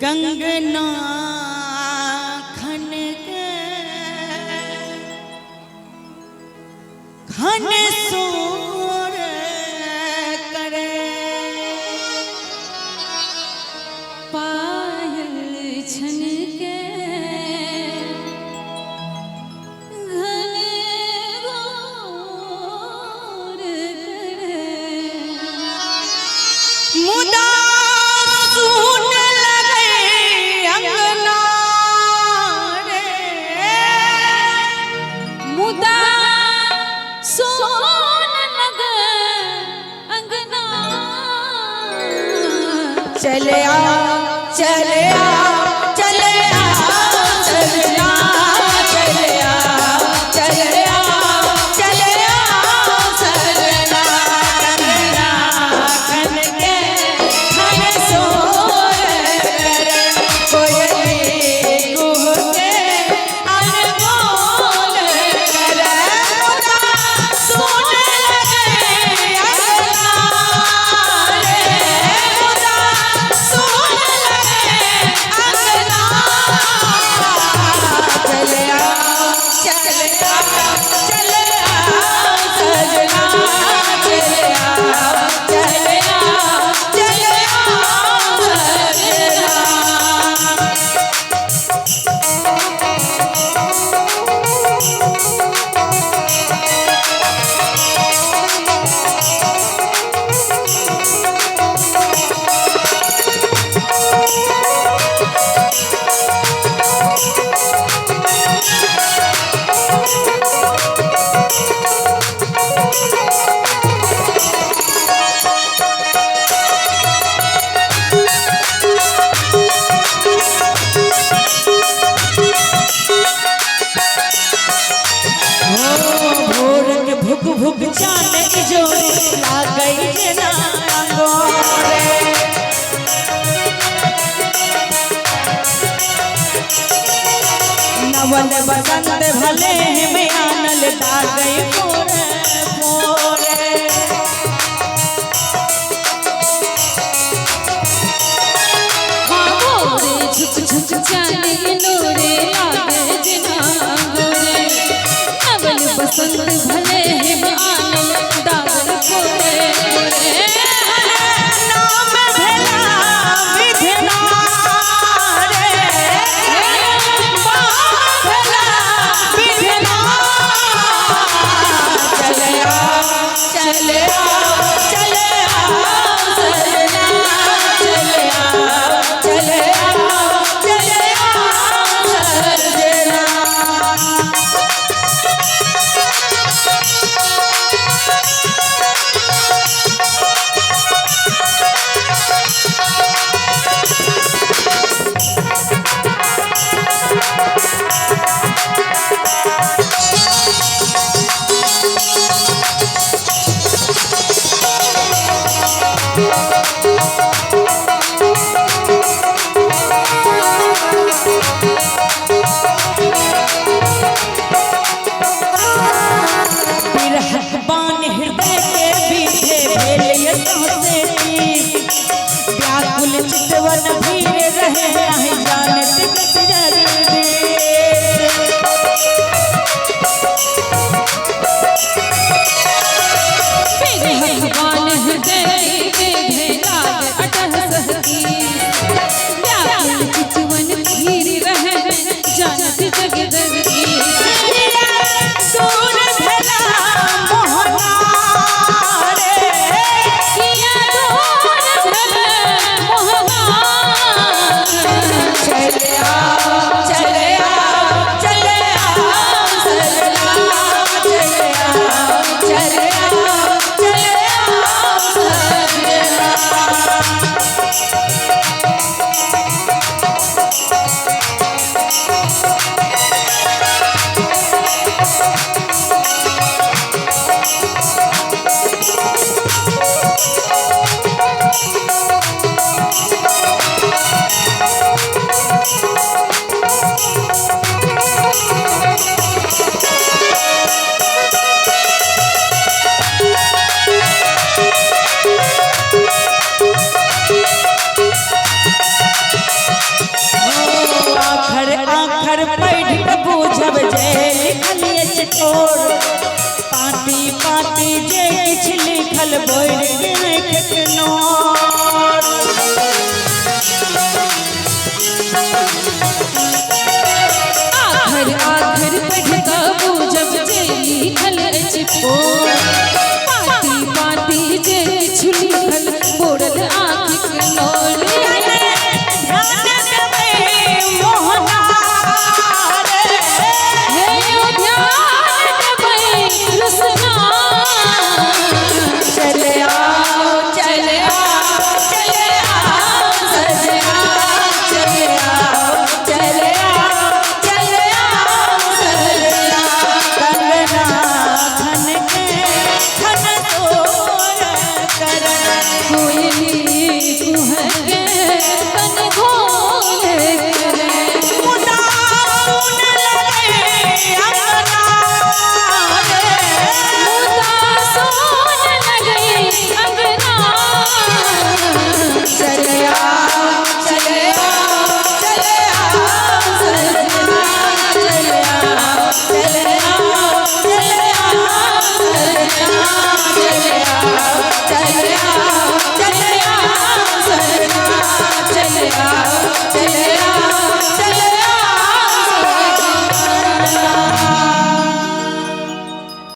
कंगना खन के खन सोर करे। पायल छन के घन घोर करे। मुदा सुन लगे अंगना रे, मुदा सोन लगे अंगना। चले आ चले आ चले आ सजना, चले आ चले आ चले आ सजना। कंगना खन के खन सोर करे, कोयली कुहके अनमोल करे। मुदा सुन लगे अंगना रे, मुदा सुन लगे अंगना। चले आ चले आ चले आ सजना, चले आ चले आ चले आ सजना। भोर के भुक भुक चान जोड़ी लागई जेना गोरे। नवल बसंत भले में आनल लागई पोरे पोरे। भोरे झुक झुक चांदनी नूरे लागे जिना गोरे। नवल बसंत भले हिम आनल दागन कोरे गोरे। नाम भेला विधना रे, नाम भेला विधना। चले आ चले आ चले आ सजना, चले आ चले आ चले आ सजना। बिरहक बाण हृदय के बीचे भेल से तीर। व्याकुल चितवन भीर रहे नहीं जानत गति जगदीश। भगवान हृदय के भेलाग अटह सहती। व्याकुल चितवन धीर रहे जानत जगदीश। दूर भेला मोहना रे, किया दूर भले मोहना। ओर। पाती पाती जे किछु लिखल बोल के आँखिक नोर।